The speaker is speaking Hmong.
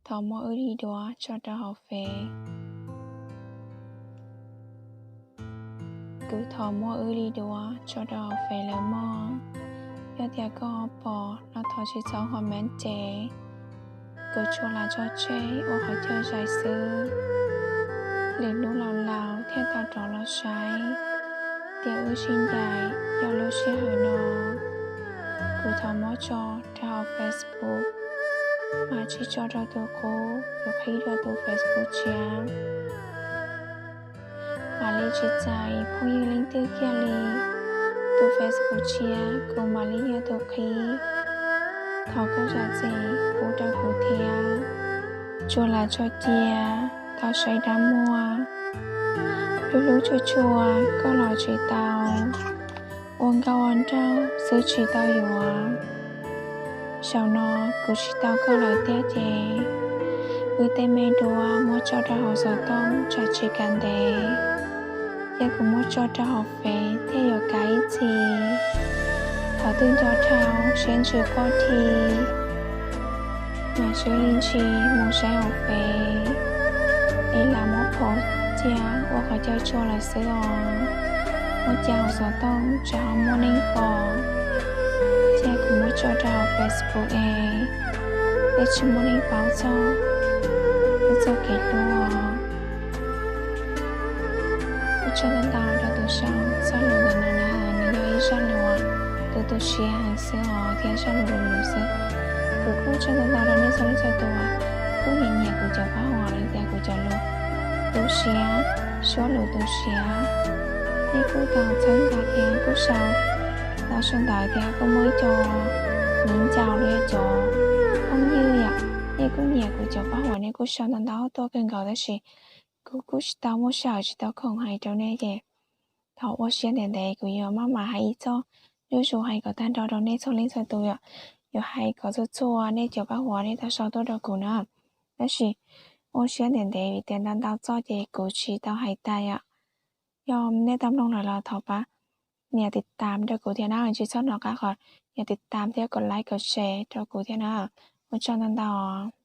Thov muab wb li duab tso rau hauv Fev. Kuv thov muab wb li duab tso rau hauv Fev lawm mog. Yog tias koj pom los thov tsis txhob ho mev ces kuv tsuas lam tso tseg ua qhov chaw zais xwb. Lwm hnub laus laus thiaj tau rov los saib tias wb sib ncaim yog lub sij hawm no. Kuv thov muab tso rau hauv Facebook, mas tsis tso rau tus qub, yuav qhib rau tus Facebook tshiab. Mam li tsis txais phooj ywg leej twg kiag li. Tus Facebook tshiab kuv mam li yog tus qhib. Thov koj zam txim pub rau kuv thiab. Tsuas lam tso cia, thov saib dab muag. Hlub hlub tshua tshua koj los tsis tau, ua nkauj ua nraug xwb tsis tau yuav. Zaum no kuv tsis tau koj lawm tiag ces wb tej me duab muab tso rau hauv xov tooj tsam tsis kav ntev, thiab kuv muab tso rau hauv Fev thiaj yuav kav ib txhis. Thov twb nco dhau siab ntsws quaj dhi, mas swb li ntshis mus saib hauv Fev es lam muab pov cia ua qhov chaw tshuaj lawm xwb os. Muab cia hauv xov tooj tsam ho muaj neeg pom, thiab kuv muab tso rau hauv Facebook es thiaj tsis muaj neeg paub txog wb txoj kev hlub. Kuv tso ntau ntau rau tus sau txoj lus ntawm no na, nws yog ib zaj lus uas kuv tu siab heev xwb os, thiab zaj lus lus xwb. Kuv kuj tso ntau ntau rau nej txhua leej txhua tus uas kuj nyiam nyiam kuv cov paj huam los tias kuv cov lus tu siab, suab lus tu siab. Nej kuj tau txhawb nqa thiab kuj sau tau sau ntawv thiab kuj muaj ib co viv ncaus los yog cov phooj ywg yom, nej kuj nyiam kuv cov paj huam nej kuj sau ntau ntau tuaj kawg nkaus tab sis kuv kuj tsis tau muaj sij hawm tsis tau khoom hais rau nej ces thov ua siab ntev ntev kuv yuav maj mam hais ib txoj zuj zus hais kom tag nrho rau nej txhua leej txhua tus yom. Yuav hais kom txhua txhua nej cov paj huam nej tau sau tuaj rau kuv na. Tab sis ua siab ntev ntev vim tias ntau ntau txoj ces kuv tsis tau hais tas yom. Yog nej tau mloog lawm los thov pab nias tiv tam rau kuv thiab na, tsis txhob hnov qab qhov nias tiv tam thiab kom like kom share rau kuv thiab na. Ua tsaug ntau ntau.